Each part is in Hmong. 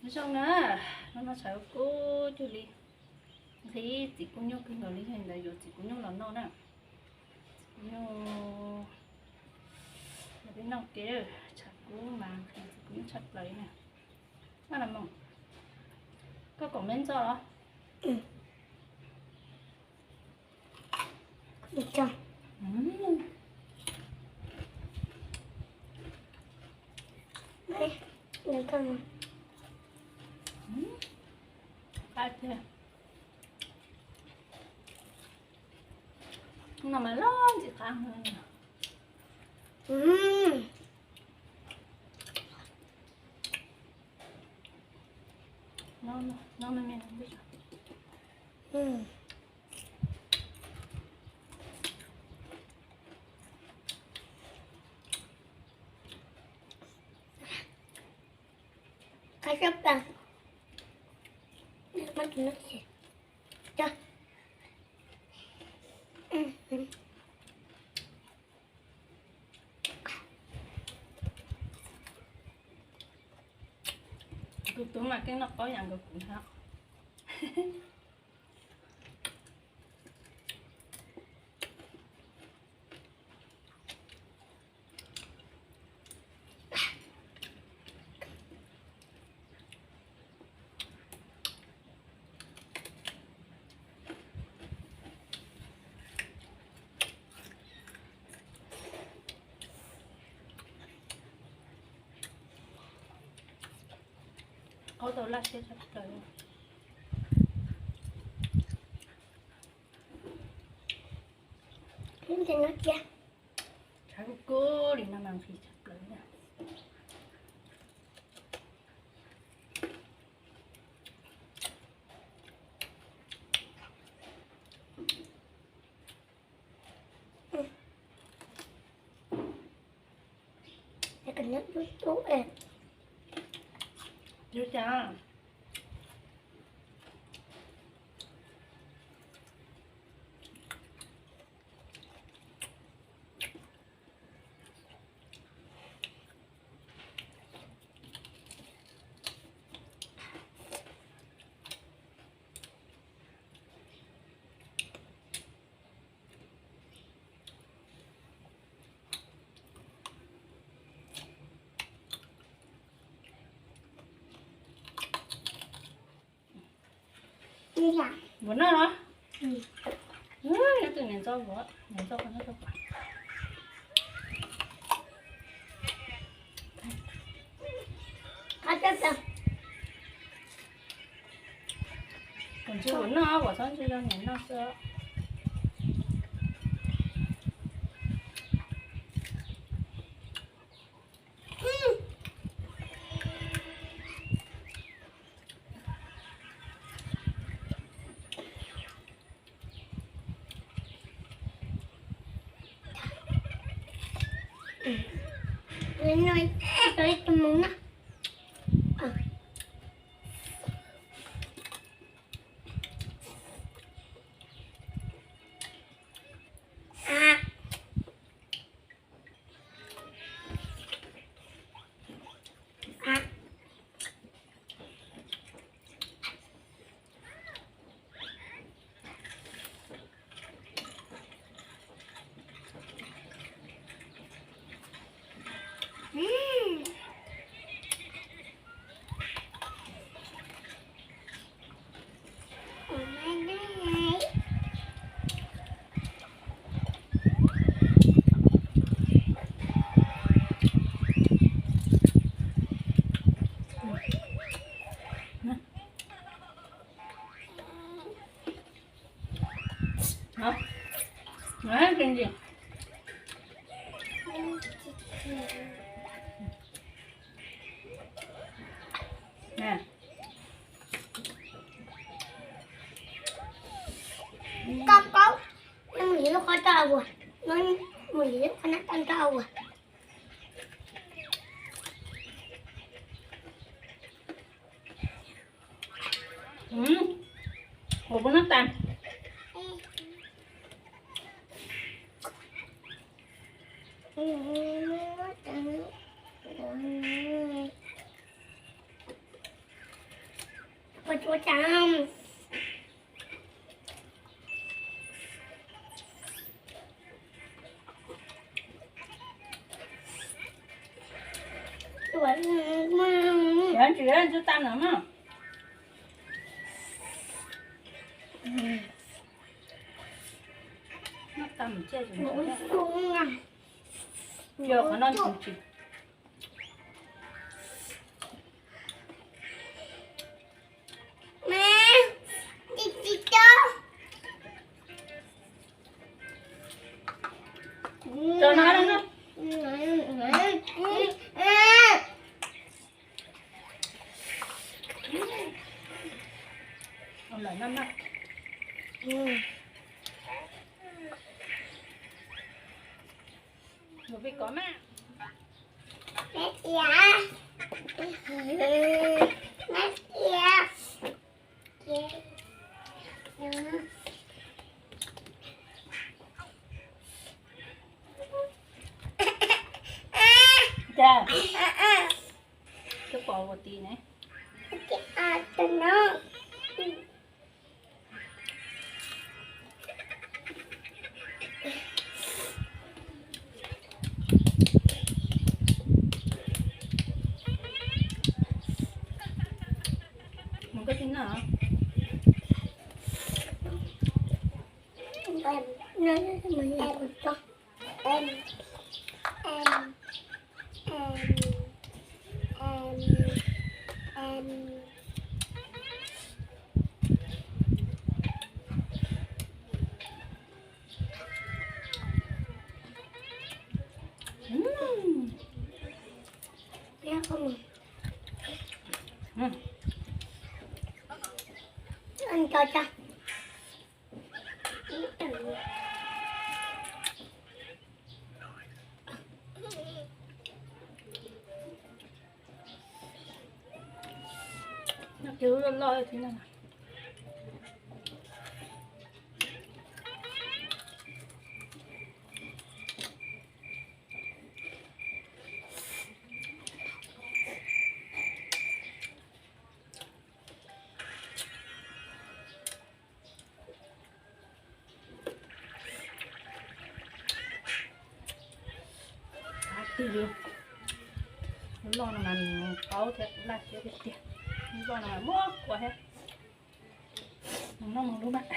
Zoo na, hnub no tshav kub cuag li, nqhis txiv kub nyuj kawg nkaus li, yog li ntawd yuav txiv kub nyuj los noj na. Txiv kub nyuj los peb noj ke, tshav kub mas nqhis txiv kub nyuj tshaj plaws li na. Noj los mus, koj kom me ntxo los. Qab tiag. No mas loj ntxim qab. Qab sab plaws. Tus tub mas keej noj qaub yam nkaus kuv thiab. Qaub tau laj siab tshaj plaws. Tshav kub kub li no mas nqhis tshaj plaws na. Ua cas? Ua noj los? Nyob tus niam ntxawm, niam ntxawm qhov no rau pam. Kom ntsis ua noj, kom txhob ntsis rau niam noj xwb. Koj paub, mus lim lub qhov rau ua, mus lim lub qhov nab tau rau ua. Ua pub nab tas. Ua cas? Tsis tsis tau no na. Noj tau mus ciaj, yog qhov no tsis tsis. Tso no no. Lawm no mas. Mus pij kov mas. Cas, koj pom ua ti ne. Mus koj tij noj. Loj loj thiab no. Tig li, lub loj no mas nws qaub thiab laj siab tiag tiag. Lub loj no mas muab kua thiab. Noj mov lub mas.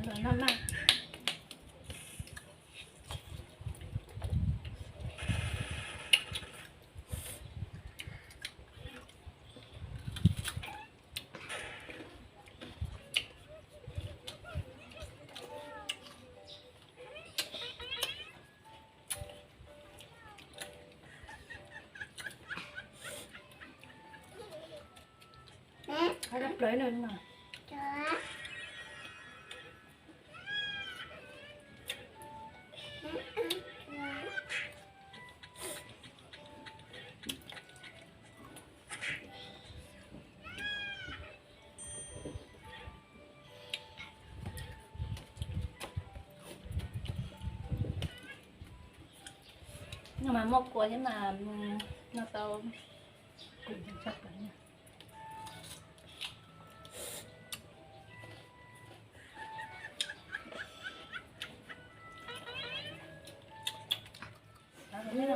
Los noj mas. Qab plawv no. No mas muaj kua thiab mas noj tau. Neb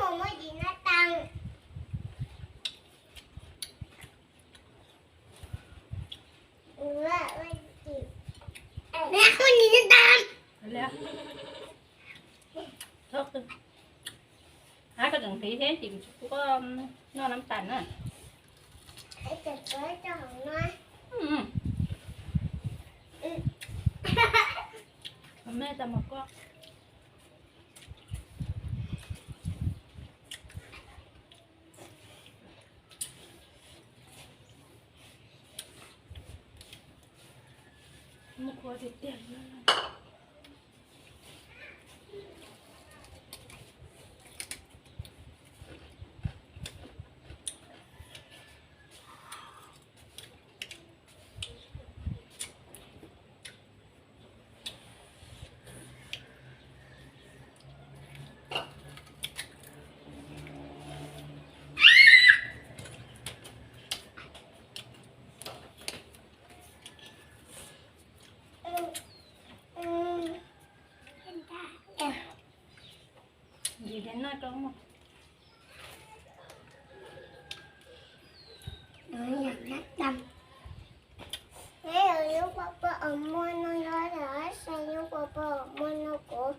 mus muab tsis noj tau. Tiv thiab ces kuv tsis pub koj noj nab tas na. Me tau mas koj mus khuav tiag tiag. Ntim no rau mus. Neb yuav yub paj paj os muag no yog lawm, tab sis yub paj paj os muag no kuv,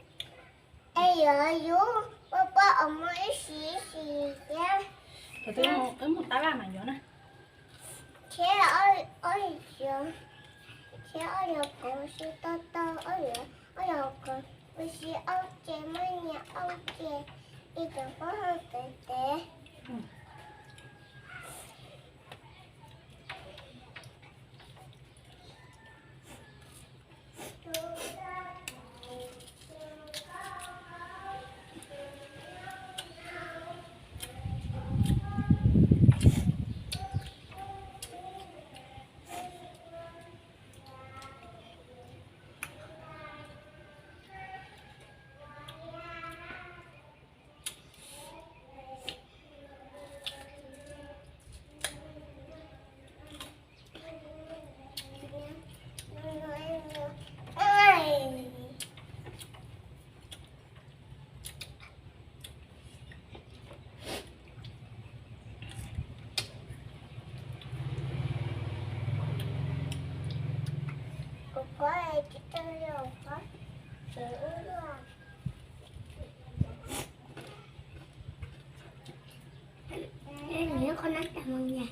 es yuav yub paj paj os muag ib sim ib sim thiab. Wb mus tab laj mas yuav na. Thiab ob, thiab ob yog kuv si tau tau ob yog, ob yog kuv, kuv si ob ce, muaj nyias ob ce, ib cov pab hauj tev tev. Nws qhov nab tas mus nyas.